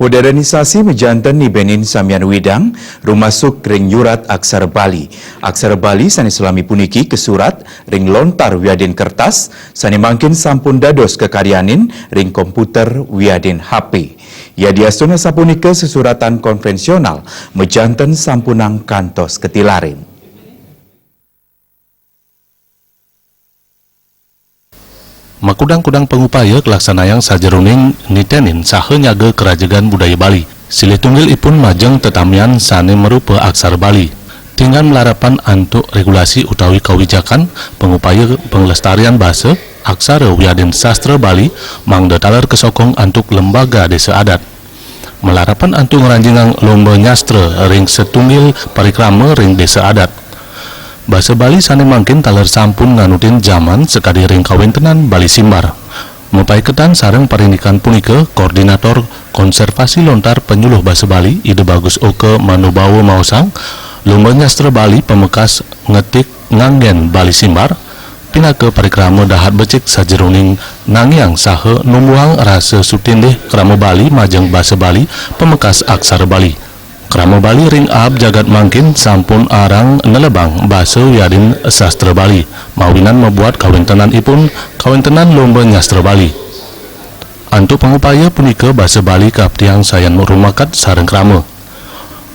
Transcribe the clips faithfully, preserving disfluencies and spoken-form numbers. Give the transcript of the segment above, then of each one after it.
Modernisasi majanten nibenin samian widang rumasuk ring nyurat aksara Bali. Aksara Bali sane salami puniki kasurat ring lontar wiadin kertas, sane mangkin sampun dados kakaryanin ring komputer wiadin H P. Yadiastun asapunika sesuratan konvensional majanten sampunang kantos katilarin. Makudang-kudang pangupaya kalaksanayang sajeroning nitenin saha nyaga karajegan budaya Bali. Silih tunggil ipun majeng tetamian sane marupa aksara Bali. Tingan malarapan antuk regulasi utawi kawijakan pangupaya panglestarian basa, aksara wiadin sastra Bali mangda taler kasokong antuk lembaga desa adat. Malarapan antuk ngranjingang lomba nyastra ring satunggil parikrama ring desa adat. Basa Bali sane mangkin taler sampun nganutin jaman sakadi ring kawentenan Bali Simbar. Mapaiketan sareng parindikan punika, Koordinator Konservasi Lontar Penyuluh Basa Bali, Ida Bagus Oka Manubawa maosang, lomba nyastra Bali pamekas ngetik nganggen Bali Simbar, pinaka parikrama dahat becik sajeroning nangiang saha numbuhang rasa sutindih krama Bali majeng basa Bali pamekas aksara Bali. Krama Bali ring aab jagat mangkin sampun arang nelebang basa wiadin sastra Bali, mawinan mabuat kawentenan ipun kawentenan lomba nyastra Bali. Antuk pangupaya punika basa Bali kaaptiang sayan rumakat sareng krama.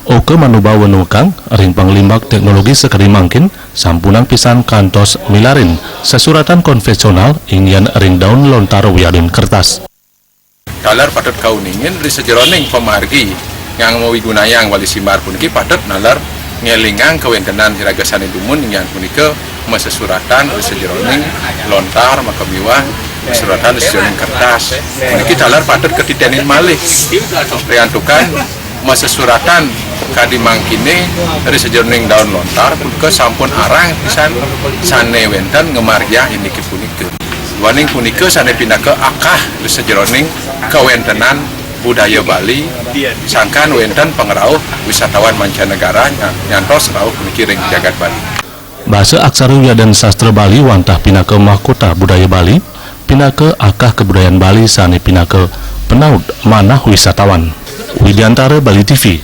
Oka Manubawa nuekang, ring panglimbak teknologi sakadi mangkin, sampunang pisan kantos milarin sasuratan konvensional inggian ring daun lontar wiadin kertas. Taler patut kauningin ring sajeroning pamargi ngawigunayang Bali Simbar puniki patut naler ngelingang kawentenan iraga sane dumun inggian punika masesuratan ring sajeroning lontar makamiwah masesuratan ring sajeroning kertas. Puniki taler patut katitenin malih. Riantukan masesuratan kadi mangkine ring sajeroning daun lontar punika sampun arang pisan sane wenten ngamargiang indike punika. Duaning punika sane pinaka akah ring sajeroning kawentenan budaya Bali, sangkan wenten pangrauh wisatawan mancanegara nya-, nyantos rauh puniki ring jagat Bali. Basa aksara wiadin sastra Bali wantah pinaka mahkota budaya Bali, pinaka akah kabudayan Bali sane pinaka penaut manah wisatawan. Widiantara, Bali T V.